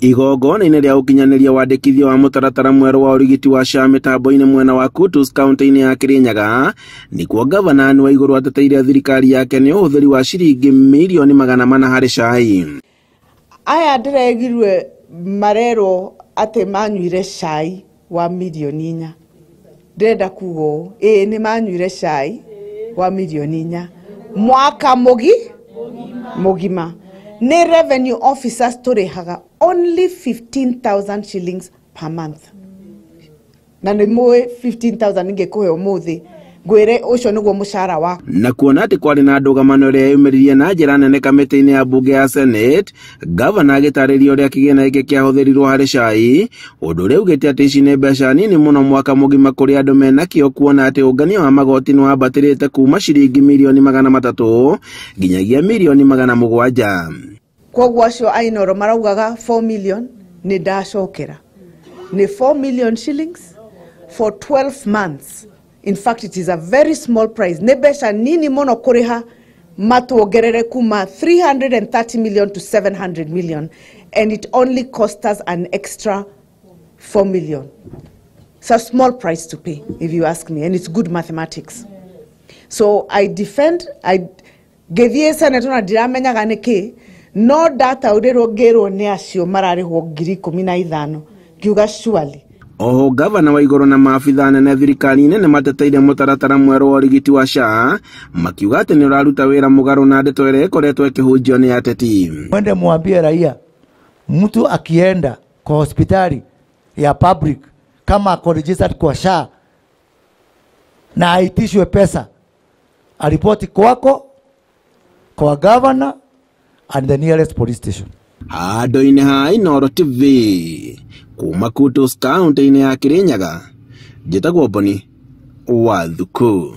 Igongona-inĩ rĩa ũkinyanĩria wandĩkithia wa mũtaratara mwerũ wa ũrigiti wa SHA mĩtambo-inĩ mwena wa Kutus kaunti-inĩ ya Kirinyaga, nĩkuo gavana Anne Waiguru ateteire thirikari yake nĩ ũhũthĩri wa ciringi mirioni 400 harĩ cai. Aya ndĩregirwe marerwo atĩ manyuire cai wa mirioni 4. Ndĩrenda kuga ũũ, ĩĩ nĩ manyuire cai wa mirioni 4 mwaka mũgima. Nĩ revenue officers tũrĩhaga only 15,000 shillings per month. Na nĩ mũĩ 15,000 ingĩkũhe ũmũthĩ ngwĩre ũcio nĩguo mũcara wa. Na kuona atĩ kwarĩ na ndũgamano ĩrĩa yumĩririe na njĩra nene kamĩtĩ-inĩ ya mbunge ya Senate, gavana agĩtarĩria ũrĩa kĩgĩna gĩkĩ kĩahũthĩrirwo harĩ cai, ũndũ ũrĩa augĩte atĩ ici nĩ mbeca nini mũno mwaka mũgima kũrĩ andũ mena kĩo, kuona atĩ ũngania wa magoti nĩ wambatĩrĩte kuma ciringi mirioni 300 nginyagia mirioni 700. Koguo acio a Inooro maraugaga 4 million nĩ ndacokera. Nĩ 4 million shillings for 12 months. In fact, it is a very small price. Nĩ mbeca nini mũno kũrĩha matuongerere kuma 330 million to 700 million, and it only cost us an extra 4 million. It's a small price to pay, if you ask me, and it's good mathematics. So I defend, I ngĩthiĩ Senate ona ndiramenyaga nĩkĩ, no ndataũrĩrwo ngĩrwo nĩ acio mararĩhwo 15,000, ngiuga surely. Oho gavana Waiguru na maabithaa anene thirikari-inĩ nĩ mateteire mũtaratara mwerũ wa ũrigiti wa SHA, makiuga atĩ nĩ ũraruta wĩra mũgarũ na ndeto ĩrĩa ĩkoretwo ĩkĩhunjio nĩ ateti. Mwende mwambie raia, mtu akienda kwa hospitali ya public kama ako registered kwa SHA na aitishwe pesa, aripoti kwako, kwa governor and the nearest police station. Handũ-inĩ ha Inooro TV kuma Kutus kaunti-inĩ ya Kirinyaga, njĩtagwo Boni wa Thuku.